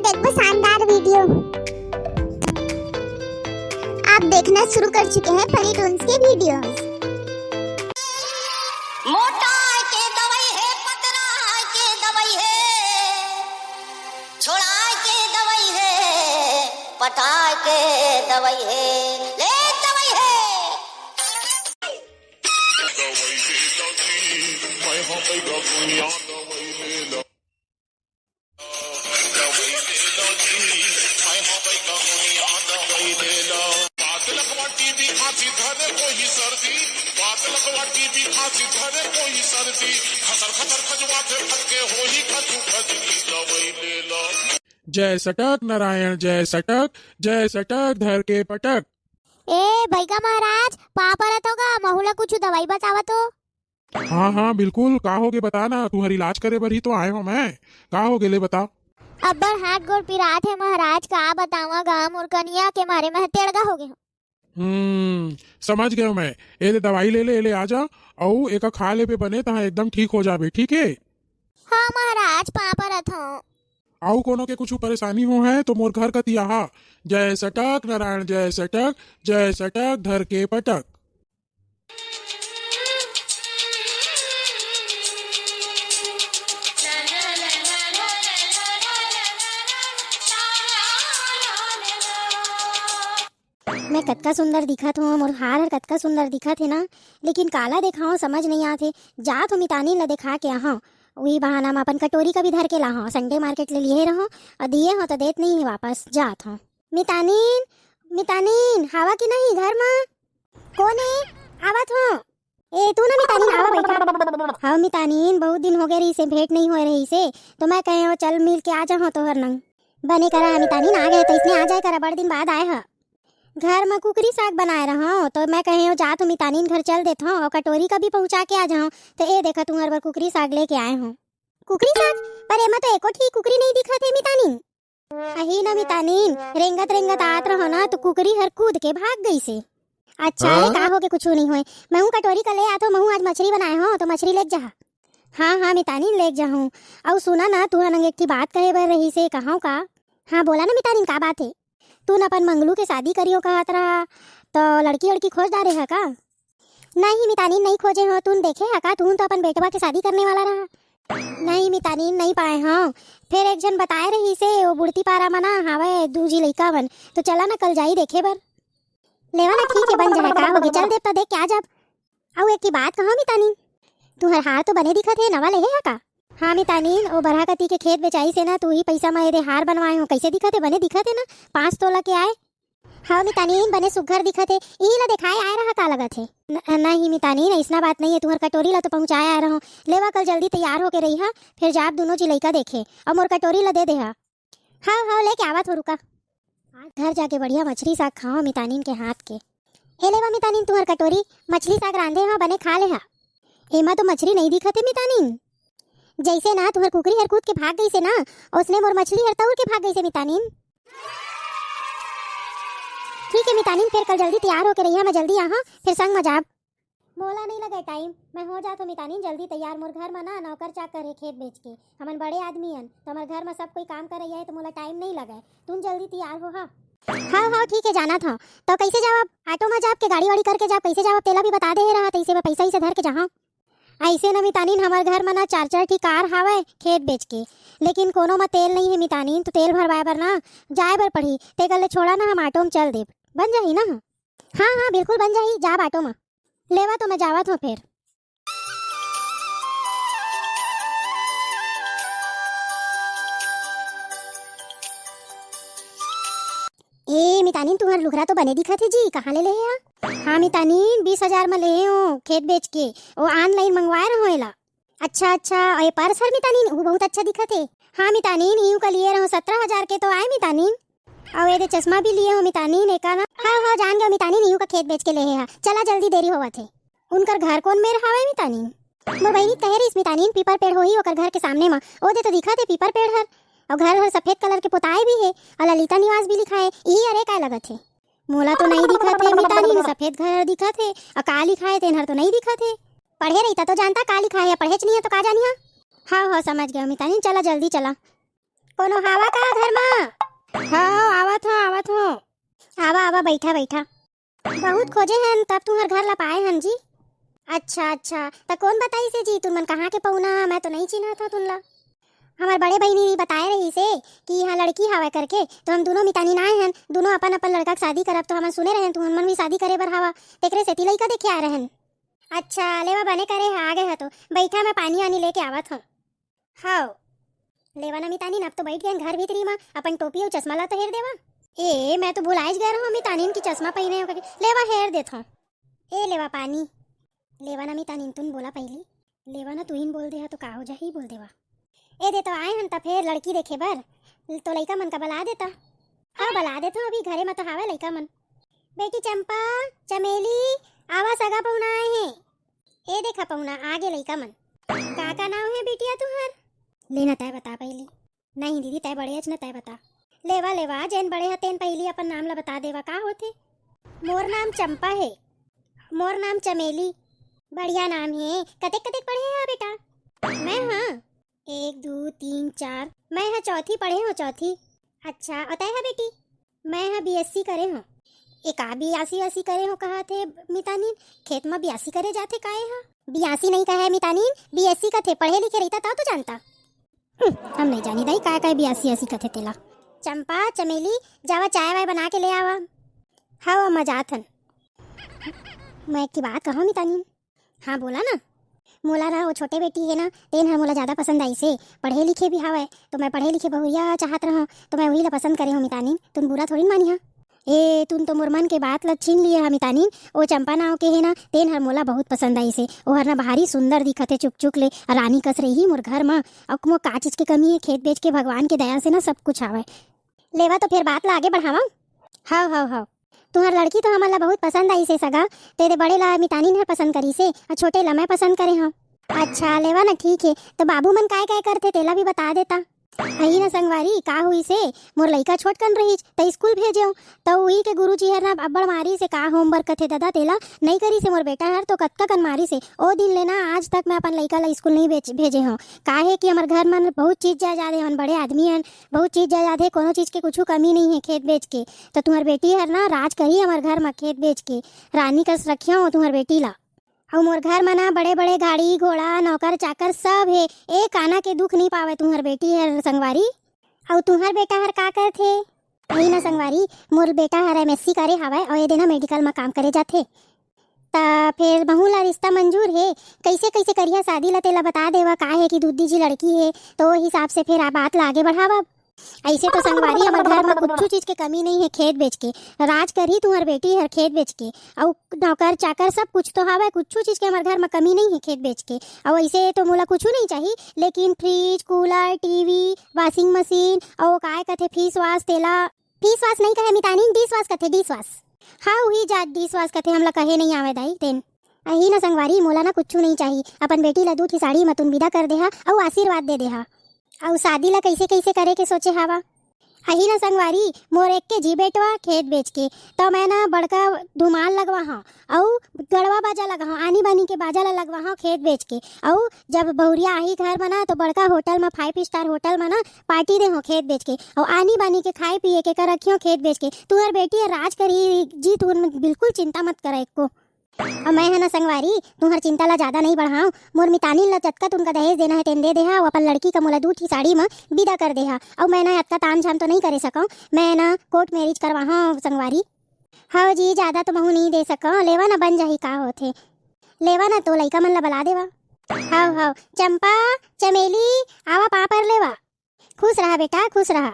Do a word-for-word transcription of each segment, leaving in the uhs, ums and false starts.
देखबो शानदार वीडियो। आप देखना शुरू कर चुके हैं फनी टून्स के वीडियोज़। मोटाय के दवाई हे, पतराय के दवाई हे, छोड़ाय के दवाई हे, पटाय के दवाई हे, ले दवाई हे। दवाई ले लो जी, मैं हो गई बबुनिया, दवाई ले लो। दवाई ले लो जी, मैं हो गई बबुनिया, दवाई ले लो। बात लकवा टीबी खांसी धरे कोई सर्दी, बात लकवा टीबी खांसी धरे कोई सर्दी, खसर खसर खजवाथे फटके होही खचू खजली, दवाई ले लो। जय सटक नारायण, जय सटक, जय सटक धर के पटक। ए भैया महाराज, पाँव परत हों गा, महू ला कुछ दवाई बतावा तो। हाँ हाँ बिल्कुल, का होगे बता ना, तुहर इलाज करे बर ही तो आए हों मैं। का होगे ले बता। अब्बड़ हाथ गोड़ पिरात हे महाराज, का बतावा गा, मोर कनिया के मारे मैं तेड़गा होगे हों। हम्म, समझ गेंव मैं। ए ले दवाई ले ले, ए ले आ जा, अउ एका खा लेबे बने, तहाँ एकदम ठीक हो जाबे, ठीक हे? हाँ महाराज, पाँव परत हों। अउ कोनो के कुछु परेशानी होहे तो मोर घर कती आहा। जय सटक नारायण, जय सटक, जय सटक धर के पटक। मैं कतका सुंदर दिखत हों, मोर हार हर कतका सुंदर दिखत हे ना, लेकिन काला देखावं समझ नइ आत हे। जात हों मितानिन ला देखा के आहंव, उही बहाना म अपन कटोरी का भी धर के लाहंव। Sunday market ले लिहे रहंव अउ दिहे हों त देत नइ हे वापस। जात हों। मितानिन, मितानिन, हवा कि नहीं घर म? कोन ए? आवत हों। ए, तू ना मितानिन, आवा बइठा। हव मितानिन, बहुत दिन होगे रहिसे, भेंट नइ होय रहिसे, तो मैं कहेंव चल मिल के आ जाहंव तोहर नंग। बने करा ह मितानिन, आ गे त इसने आ जाय करा, बड़ दिन बाद आय ह। घर म कुकरी साग बनाय रहंव, तो मैं कहेंव जात हों मितानिन घर चल देथंव अउ कटोरी का भी पहुंचा के आ जाहंव। त ए देखा तुंहर बर कुकरी साग लेके आय हों। कुकरी साग? पर एमा तो एको ठी कुकरी नइ दिखत हे मितानिन। अही न मितानिन, रेंगत रेंगत आत रहंव ना, तो कुकरी हर कूद के भाग गइसे। अच्छा, हाँ? ए का होगे, कुछु नइ होय। महू कटोरी का ले आथंव, महू आज मछरी बनाय हों, तो मछरी लेग जाहा। हाँ, हाँ मितानिन, लेग जाहूं। अउ सुना ना, तुंहर नंग एक ठी बात कहे बर रहिसे, कहंव का? हाँ, बोला ना मितानिन, का बात हे? तुन अपन मंगलू के शादी करिहंव कहत रहा, तो लड़की-वड़की खोज डारे ह का? नहीं मितानिन, नइ खोजे हों। तुन देखे ह का? तुन तो अपन बेटवा के शादी करने वाला रहा। नहीं मितानिन, नइ पाय हों। फेर एक झन बताय रहिसे, ओ बुड़ती पारा म ना हावय दू झी लइका मन, तो चला ना कल जाई देखे बर। लेवा ना, ठीक हे, बन जाय, का होगे, चल देब त देख के आ जाब। अउ एक ठी बात कहंव मितानिन, तुंहर हार तो बने दिखत हे, नवा लेहे ह का? हाँ मितानिन, ओ बरहा कती के खेत बेचाइस हे ना, त उही पइसा म एदे हार बनवाय हों। कइसे दिखत हे? बने दिखत हे ना, पाँच तोला के आय। हव मितानिन, बने सुग्घर दिखत हे। इही ला देखाय आय रहा का लगत हे? न-, नहीं मितानिन, अइसना बात नइ हे, तुंहर कटोरी ला तो पहुंचाय आय रहंव। लेवा कल जल्दी तैयार होके रहिहा, फेर जाब दूनों झी लइका देखे, अउ मोर कटोरी ला दे देहा। हव, हव, लेके आवत हों, रुका। आज घर जाके बढ़िया मछरी साग खाहंव मितानिन के हाथ के। ए लेवा मितानिन तुंहर कटोरी, मछली साग रांधे हंव, बने खा लेहा। एमा तो मछरी नइ दिखत हे मितानिन। जइसे ना तुंहर कुकरी हर कूद के भाग गइसे ना, ओसने मोर मछली हर तउर के भाग गइसे मितानिन। ठीक हे मितानिन, फेर कल जल्दी तैयार होके रहिहा, मैं जल्दी आहंव, फेर संग म जाब। मोला नइ लगे टाइम, मैं हो जात हों मितानिन जल्दी तैयार। मोर घर म ना नौकर चाकर हे खेत बेच के, हमन बड़े आदमी अन, त हमर घर म सब कोई काम करइया हे, त मोला टाइम नइ लगे। तुम जल्दी तैयार हो हा। हव, हव, ठीक हे, जानत हंव। त कइसे जावब? ऑटो म जाब के गाड़ी वाड़ी करके जाब? कइसे जावब? तेला भी बता दे रहा, तइसे मैं पइसा इसे धर के जाहंव। अइसे न मितानिन, हमर घर म ना चार चार ठी कार हावय खेत बेच के, लेकिन कोनो म तेल नइ हे मितानिन, त तेल भरवाय बर ना जाय बर पड़ही। तेकर ले छोड़ा ना, हम ऑटो म चल देब, बन जाही ना? हाँ, हाँ, बिल्कुल बन जाही, जाब ऑटो म। लेवा तो मैं जावत हों फेर। ए मितानिन, तुंहर लुगरा तो बने दिखत हे जी, कहाँ ले लेहे हा? हाँ मितानिन, बीस हजार म लेहे हों खेत बेच के, ओ online मंगवाय रहंव एला। अच्छा, अच्छा, अउ ए पर्स हर मितानिन, ऊ बहुत अच्छा दिखत हे। हाँ मितानिन, इहू का लिए रहंव सत्रह हजार के तो आय मितानिन। अउ एदे चश्मा भी लिए हों मितानिन, एका ना। हाँ, हाँ, जान गेंव मितानिन, इहू का खेत बेच के लेहे हा। चला जल्दी, देरी होवत हे। उनकर घर कोन मेर हावय मितानिन? मोर बहिनी कहे रहिस मितानिन, पीपर पेड़ होही ओकर घर के सामने म। ओदे तो दिखत हे पीपर पेड़ हर। अउ घर हर सफेद कलर के पोताय भी हे, अउ ललिता निवास भी लिखाय हे। इही अरे काय लगत हे? मोला तो नइ दिखत हे मितानिन, सफेद घर दिखत हे, अउ का लिखाय हे तेन हर तो नइ दिखत हे। पढ़े रहिता तो जानता का लिखाय हे, पढ़ेच नइ हे तो का जानिहा। हव, हव, समझ गेंव मितानिन, चला जल्दी चला। कोनो हावा का घर मा? हाँ, हाँ, आवत हूँ, आवत हूँ। आवा, आवा, बैठा, बैठा। बहुत खोजे हन, तब तुंहर घर ला पाए हन जी। अच्छा, अच्छा, त कौन बताइस हे जी, तुमन कहाँ के पहुना हा? मैं तो नहीं चिन्हत हूँ तुमला। हमर बड़े बहिनी बताए रहिस हे कि यहाँ लड़की हवय करके, तो हम दोनों मितानिन आए हन, दोनों अपन अपन लड़का के शादी करब, तो हमन सुने रहन तुमन भी शादी करे बर हवा, तेकरे सेती लइका देखे आए रहन। अच्छा, लेवा बने करे हा, आ गए हा तो। बैठा, मैं पानी वानी लेके आवत हूँ। हव। लेवा ना मितानिन, अब तो बैठ गए घर भीतरी मा, अपन टोपी अउ चश्मा ला तो हेर देवा। ए, मैं तो भुलाइच गए रहूँ मितानिन की चश्मा पहिने हो करके। लेवा हेर देत हूँ। ए लेवा पानी। लेवा ना मितानिन, तुन बोला पहिली। लेवा ना, तुहिन बोल दे हा तो का हो जाही, बोल देवा। ए दे तो आए हन त फेर लड़की देखे बर, तो लइका मन का बला देता। हाँ, बला देत हूँ, अभी घरे मा तो हावय लइका मन। बेटी चंपा, चमेली, आवा सगा पहुना आए हे। ए देखा पहुना, आ गे लइका मन। का का नाव हे बिटिया तुहर? लेना तय बता पहिली। नहीं दीदी, तय बड़े अच न, तय बता। लेवा, लेवा, जेन बड़े ह तेन पहिली अपन नाम ला बता देवा, का होथे? मोर नाम चंपा हे। मोर नाम चमेली। बढ़िया नाम हे। कतेक कतेक पढ़े हा बेटा? मैं हाँ, एक, दू, तीन, चार, मैं हा चौथी पढ़े हूँ, चौथी। अच्छा, अउ तय हा बेटी? मैं हा बीएससी करे हूँ। ए का बियासी वासी करे हो कहा थे मितानिन? खेत मा बियासी करे जाथे काए हा? बियासी नहीं कहे मितानिन, बीएससी कथे, पढ़े लिखे रहिता तब तो जानता। हम्म, हम नहीं जानी दाई काय काय बियासी आसी कथे तेला। चंपा, चमेली, जावा चाय वाय बना के ले आवा। हाँ अम्मा, जात हन। मैं एक की बात कहूँ मितानिन। हाँ बोला ना। मोला ना वो छोटे बेटी हे ना, तेन हर मोला ज्यादा पसंद आइस हे। पढ़े लिखे भी हावय, तो मैं पढ़े लिखे बहुरिया चाहत रहूँ, तो मैं वही ला पसंद करे हूँ मितानिन। तुम बुरा थोड़ी न मानी हा। ए, तुन तो मोर मन के बात ल छीन लिए हा मितानिन। ओ चंपा नाव के हे ना, तेन हर मोला बहुत पसंद आइस हे। ओहर ना भारी सुंदर दिखत हे, चुक चुक ले रानी कस रही मोर घर म। अउ मोर का चीज के कमी हे, खेत बेच के भगवान के दया से ना सब कुछ आवय। लेवा तो फेर बात ला आगे बढ़ावा। हव, हव, हव। तुहर लड़की तो हमन ला बहुत पसंद आइस हे सगा, तेरे बड़े ला मितानिन हर पसंद करिस हे, अउ छोटे ला मैं पसंद करे हव। अच्छा, लेवा ना, ठीक हे। तो बाबू मन काय काय करथे, तेला भी बता देता। अही ना संगवारी, का हुइस हे, मोर लइका छोटकन रहिस, त स्कूल भेजेव, त उही के गुरुजी हर ना अब्बड़ मारिस हे, का होमवर्क कथे ददा, तेला नइ करिस हे मोर बेटा हर, तो कतका कन मारिस हे। ओ दिन ले ना आज तक मैं अपन लइका ला स्कूल नइ भेज-, भेजे हव। काहे कि हमर घर मन बहुत चीज जायदाद हे, हमन बड़े आदमी हन, बहुत चीज जायदाद हे, कोनो चीज के कुछु कमी नइ हे खेत बेच के। त तुहर बेटी हर ना राज करही हमर घर म खेत बेच के, रानी कस रखे हव तुहर बेटी ला। अउ मोर घर म ना बड़े-बड़े गाड़ी, घोड़ा, नौकर, चाकर सब हे। एक आना के दुख नइ पावय तुंहर बेटी हर संगवारी। अउ तुंहर बेटा हर का करथे? अही ना संगवारी, मोर बेटा हर एमएससी करे हावय अउ ए देना मेडिकल म काम करे जाथे। त फेर महू ला रिश्ता मंजूर हे। कइसे कइसे करिहा शादी ला, तेला बता देवा, का हे कि दूधी जी लड़की हे, तो ओ हिसाब से फेर आ बात ला आगे बढ़ावा। अइसे तो संगवारी, हमर घर म कुछु चीज के कमी नइ हे खेत बेच के। राज करही तुंहर बेटी हर खेत बेच के। अउ नौकर चाकर सब कुछ तो हावय, कुछु चीज के हमर घर म कमी नइ हे खेत बेच के। अउ अइसे तो मोला कुछु नइ चाही, लेकिन fridge, cooler, TV, washing machine, अउ काय कथे फेस वाश, तेला, फेस वाश नइ कहे मितानिन, डिश वाश कथे, डिश वाश। हाँ, उही जात डिश वाश कथे, हमला कहे नइ आवय दाई तेन। अही न संगवारी, मोला न कुछु नइ चाही, अपन बेटी ला दू ठी साड़ी म तुन बिदा कर देहा अउ आशीर्वाद दे देहा। अउ शादी ला कइसे कइसे करे के सोचे हावा? अही न संगवारी, मोर एक के जी बेटवा खेत बेच के, त मैं न बड़का धुमाल लगवा हव अउ गड़वा बाजा लगवा हव, आनी बानी के बाजा ला लगवा हव खेत बेच के। अउ जब बहुरिया आही घर म न, तो बड़का होटल म, फाइव स्टार होटल म न पार्टी दे हव खेत बेच के, अउ आनी बानी के खाए पिए के कर रखियो खेत बेच के। तुहर बेटी ह राज करही जी, तुहर बिल्कुल चिंता मत करा एको। अउ मैं ह न संगवारी, तुहर चिंता ला ज्यादा नइ बढ़ाव। मोर मितानिन ला जतका तुमका दहेज देना हे, तेन दे देहा। अउ अपन लड़की का मोला दू ठी साड़ी म बिदा कर देहा। अउ मैं न अतका ताम झाम तो नइ करे सकव, मैं न कोर्ट मैरिज करवाहव संगवारी। हव जी, ज्यादा तो महू नइ दे सकव, लेवा न बन जाही का होथे। लेवा न तो लइका मन ला बला देवा। हव, हव, चंपा, चमेली, आवा पाँव पर लेवा। खुश रहा बेटा, खुश रहा।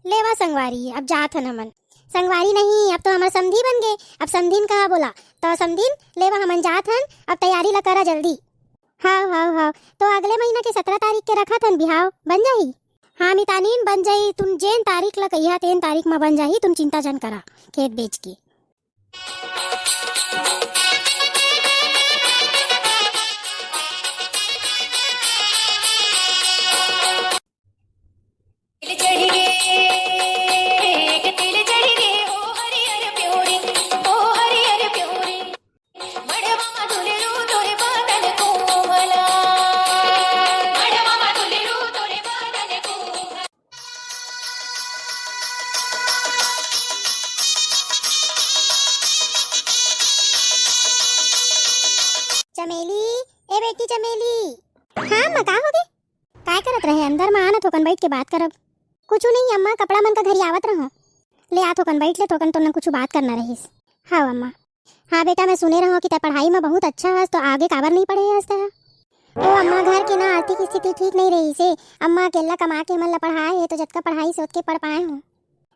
लेवा संगवारी, अब जात हन हमन। संगवारी नहीं, अब तो हमर समधी बन गे। अब समधिन कहा बोला, तो समधिन लेवा हमन जात हन, अब तैयारी ला करा जल्दी। हव, हव, हव, तो अगले महीना के सतरा तारीख के रखत हन बिहाव, बन जाही? हाँ मितानिन, बन जाही, तुम जेन तारीख ला कहिहा तेन तारीख म बन जाही, तुम चिंता झन करा खेत बेच के। मैं आना थोकन बैठ के बात करब। कुछ नहीं अम्मा, कपड़ा मन का घरी आवत रहो। ले आ थोकन बैठ ले, थोकन तोर नंग कुछ बात करना रहिस। हाँ अम्मा। हाँ बेटा, मैं सुने रहो कि तै पढ़ाई में बहुत अच्छा हस, तो आगे काबर नहीं पढ़े हस तै? ओ अम्मा, घर के ना आर्थिक स्थिति ठीक नहीं रहिसे। अम्मा अकेला कमा के हमन ला पढ़ाए हे, तो जतका पढ़ाइस ओतके पढ़ पाए हो।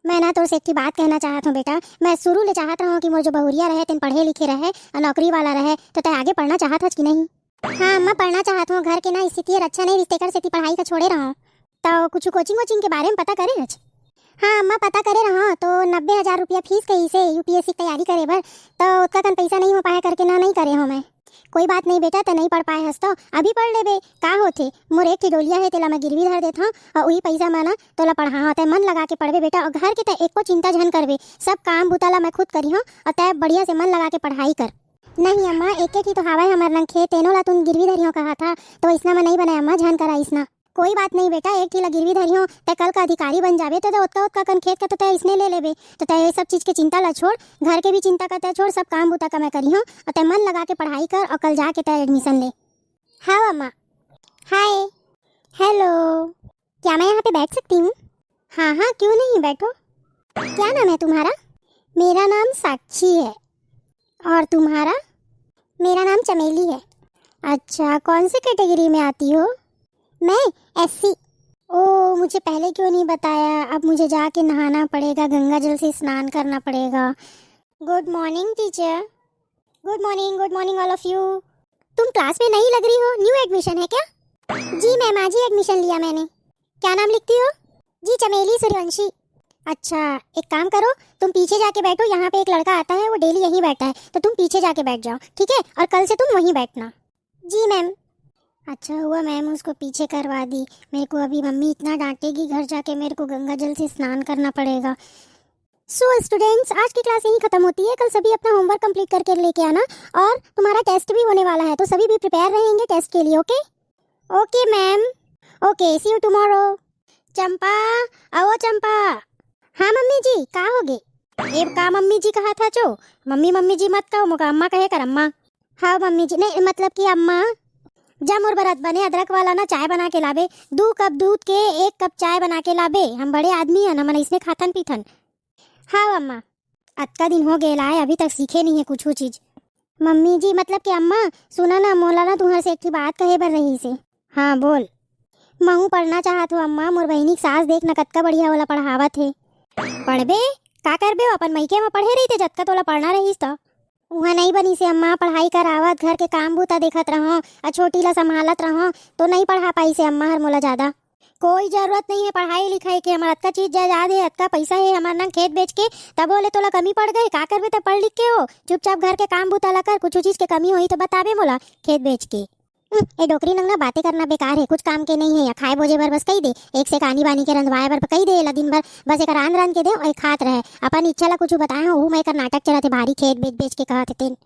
मैं ना तोर से एक ठो बात कहना चाहत हूँ बेटा। मैं शुरू ले चाहत रहूँ कि मोर जो बहुरिया रहे तेन पढ़े लिखे रहे और नौकरी वाला रहे, तो तै आगे पढ़ना चाहत हस कि नहीं? हाँ अम्मा, पढ़ना चाहत हूँ। घर के ना स्थिति हर अच्छा नहीं रहिस, तेकर सेती पढ़ाई का छोड़े रहूँ। तो कुछ कोचिंग वोचिंग के बारे में पता करे हच? हाँ अम्मा, पता करे रहूँ तो नब्बे हजार रुपया फीस कहिसे यूपीएससी की तैयारी करे बर, तो ओतका कन पैसा नहीं हो पाए करके ना नहीं करे हूँ मैं। कोई बात नहीं बेटा, तै नहीं पढ़ पाए हस तो अभी पढ़ लेबे, का होथे? मोर एक ठे डोलिया हे, तेला मैं गिरवी धर देत हूँ और वही पैसा में ना तोला पढ़ाहूँ। तै मन लगा के पढ़बे बेटा, और घर के तै एको चिंता झन करबे, सब काम बुता ला मैं खुद करिहूँ और तै बढ़िया से मन लगा के पढ़ाई कर। नहीं अम्मा, एके ठी तो हावय हमर नंग खेत, तेनो ला तुन गिरवी धरिहूँ कहा था, तो इसना में नहीं बने अम्मा, झन करा इसना। कोई बात नहीं बेटा, एक ठी ला गिरवी धरिहूँ, तै कल का अधिकारी बन जाबे तो तै ओतका ओतका कन खेत का तो तै इसने ले लेबे। तो तै ये सब चीज के चिंता ला छोड़, घर के भी चिंता का तै छोड़, सब काम बुता का मैं करिहूँ, और तै मन लगा के पढ़ाई कर और कल जाके तै एडमिशन ले। हाँ अम्मा। हाय। हेलो। क्या मैं यहाँ पे बैठ सकती हूँ? हाँ हाँ, क्यों नहीं, बैठो। क्या नाम है तुम्हारा? मेरा नाम साक्षी है। और तुम्हारा? मेरा नाम चमेली है। अच्छा, कौन से कैटेगरी में आती हो? मैं एससी। ओ, मुझे पहले क्यों नहीं बताया? अब मुझे जाके नहाना पड़ेगा, गंगा जल से स्नान करना पड़ेगा। Good morning teacher. Good morning, good morning all of you. तुम क्लास में नई लग रही हो, न्यू एडमिशन है क्या? जी मैम, आज ही एडमिशन लिया मैंने। क्या नाम लिखती हो? जी चमेली सूर्यवंशी। अच्छा, एक काम करो, तुम पीछे जाके बैठो, यहाँ पे एक लड़का आता है, वो डेली यहीं बैठता है, तो तुम पीछे जाके बैठ जाओ, ठीक है? और कल से तुम वहीं बैठना। जी मैम। अच्छा हुआ मैम उसको पीछे करवा दी, मेरे को अभी मम्मी इतना डांटेगी, घर जाके मेरे को गंगा जल से स्नान करना पड़ेगा। सो स्टूडेंट्स, आज की क्लास यहीं ख़त्म होती है। कल सभी अपना होमवर्क कंप्लीट करके लेके आना, और तुम्हारा टेस्ट भी होने वाला है, तो सभी भी प्रिपेयर रहेंगे टेस्ट के लिए। Okay? Okay ma'am. Okay, see you tomorrow. Champa, आओ चंपा। हाँ मम्मी जी, का होगे? ए का मम्मी जी कहा था चो? मम्मी मम्मी जी मत कहो, मोका अम्मा कहे कर, अम्मा। हाँ मम्मी जी, नहीं मतलब कि अम्मा, जा मोर बर बने अदरक वाला ना चाय बना के लाबे, दू कप दूध के एक कप चाय बना के लाबे। हम बड़े आदमी हन, हमन इसने खाथन पीथन। हाँ अम्मा। अतका दिन हो गए लाए, अभी तक सीखे नहीं है कुछ चीज। मम्मी जी, मतलब कि अम्मा, सुना ना, मोला ना तुहर से एक ठो बात कहे बर रहिसे। हाँ बोल। महू पढ़ना चाहत हो अम्मा, मोर बहिनी के सास देख ना कतका बढ़िया ओला पढ़ावत हे। पढ़बे? का करबे, अपन मइके म पढ़े रहिते जतका तोला पढ़ना रहिस त। उहाँ नहीं बनिसे अम्मा, पढ़ाई करावत, घर के काम बूता देखत रहूं, अउ छोटी ला संभालत रहूं, तो नहीं पढ़ा पाइसे अम्मा हर मोला ज्यादा। कोई जरूरत नहीं है पढ़ाई लिखाई के, हमर अतका चीज जायदाद है, अतका पैसा है हमर नंग, खेत बेच के, तभो ले तोला कमी पड़ गए। का करबे त पढ़ लिख के हो, चुपचाप घर के काम बूता ला कर, कुछ चीज के कमी होही तो बताबे मोला, खेत बेच के। हम्म, ए डोकरी नंग ना बातें करना बेकार है, कुछ काम के नहीं है, या खाए बोजे बर बस कही दे, एक से आनी बानी के रंधवाए बर कही दे, एला दिन भर बस एक रांध रांध के दे, और खात रहे, अपन इच्छा ला कुछ बताए हो, हूँ मैं कर नाटक चलत है, भारी खेत बेच बेच के कहत है तेन।